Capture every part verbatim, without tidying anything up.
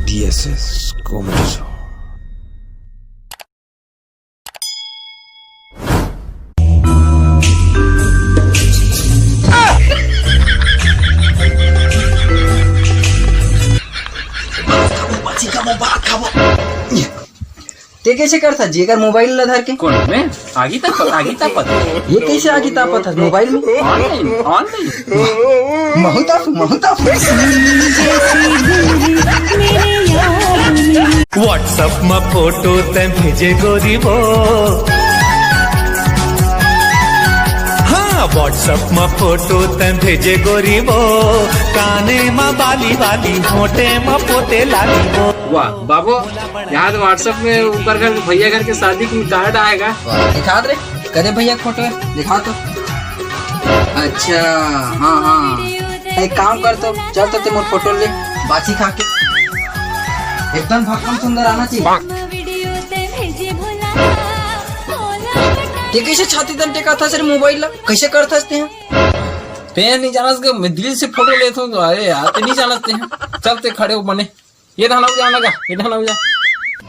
TSS comedy show. ते कइसे करथस जी एकर मोबाइल ला धर के? कौन मैं? आगी तापत, आगी तापत। ये कइसे आगी तापत हस मोबाइल में? Online, online. महू तापू, महू तापू। WhatsApp म फोटो तैं भेजे गोरी वो। हाँ, WhatsApp म फोटो तैं भेजे गोरी वो। काने म बाली वाली, होठे म पोते लाली वो। वाह बाबू, यहाँ तो WhatsApp में ऊपर घर भैया घर के शादी की कार्ड आएगा। वाह, दिखा दे रे, करे भैया फोटो है, दिखा तो। अच्छा, हाँ, हाँ, एक काम कर तो, चल तो ते मोर फोटो ले, बाछी खा के। एकदम भक्कम सुंदर आना चाहिए। ये कइसे छाती तन टेकाथस रे मोबाइल ला? कइसे करथस ते? ते नहीं जानस के मैं दिल से फोटो लेथों तो, अरे यार, ते नहीं जानस ते। चल ते खड़े हो बने। ये धान हो जाना का, ये धान हो जा।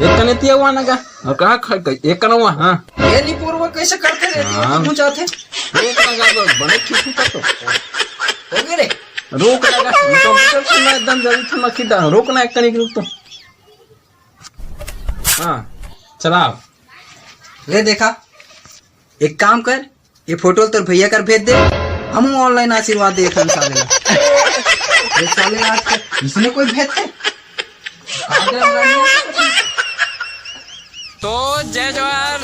एक कने तिया हुआ ना का, और कहाँ खड़ गई? एक कने हुआ, हाँ। ये नहीं पूर्व कैसे करते रहते हो, हाँ। तुम जाते। रोक ना का, तो बने खींचू का तो। हो गए रे। रोक ना का, ये तो बिल्कुल सुनना एकदम जल्दी सुनना खिदा। रोक ना एक कने की रुक तो। हाँ, चलाओ। ले देखा, एक काम कर, ये फोटो ल तोर भैया कर भेज दे, हमू ऑनलाइन आशीर्वाद देथन साले ला। ये साले आजकल इसने कोई भेजते? तो जय जोहार,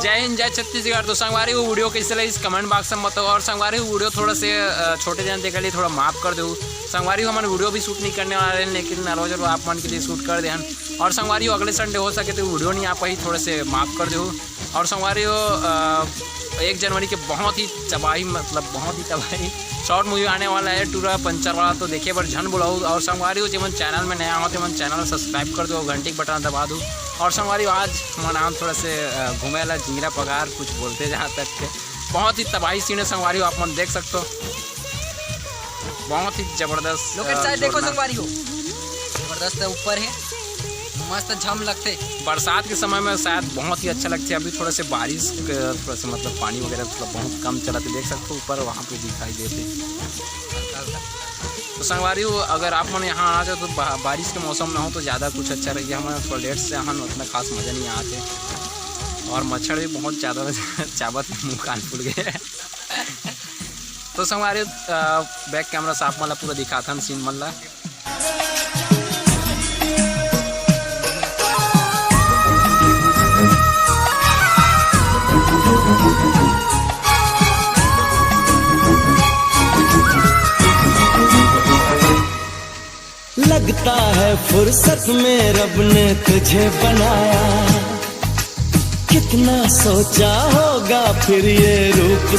जय हिंद, जय छत्तीसगढ़। तो संगवारी हो, वीडियो कैसे लगिस, कमेंट बॉक्स में बताओ। और संगवारी हो, वीडियो थोड़ा से, अ, छोटे जन के लिए थोड़ा माफ कर दो। संगवारी हो, हमन वीडियो भी शूट नहीं करने वाले हैं, लेकिन रोज रोज आप मन के लिए शूट कर दे हन। और संगवारी हो, अगले संडे हो सके तो वीडियो नहीं आ पाई, थोड़े से माफ कर दो। और संगवारी हो, अ, एक जनवरी के बहुत ही तबाही, मतलब बहुत ही तबाही शॉर्ट मूवी आने वाला है, टूरा पंचर वाला, तो देखे बर झन बुलाऊ। और संगवारी हो, जेमन चैनल में नया हो, तेमन चैनल सब्सक्राइब कर दो, घंटी के बटन दबा दो। और संगवारी हो, आज हमन आन थोड़ा से, अ, घूमे ला जिंगरा पगार, कुछ बोलते जहाँ तक के। बहुत ही तबाही सीन है संगवारी हो, आप मन देख सकते हो, बहुत ही जबरदस्त, लोकेट अ, साइड देखो जोरदार। संगवारी हो, जबरदस्त है, ऊपर है, मस्त झम लगते। बरसात के समय में शायद बहुत ही अच्छा लगते। अभी थोड़ा से बारिश के, थोड़ा से मतलब पानी वगैरह थोड़ा बहुत कम चलत हे, देख सकते हो ऊपर वहाँ पे दिखाई देते हल्का हल्का। तो संगवारी हो, अगर आप मन यहाँ आ जाओ तो बा-, बारिश के मौसम में हो तो ज़्यादा कुछ अच्छा रही। हम थोड़ा लेट से आन, उतना खास मज़ा नहीं आते। और मच्छर भी बहुत ज़्यादा चाबत, मुँह कान फूल गए। तो संगवारी, अ, बैक कैमरा से आप मन ला पूरा दिखाथन सीन मन ला। लगता है फुर्सत में रब ने तुझे बनाया, कितना सोचा होगा फिर ये रूप।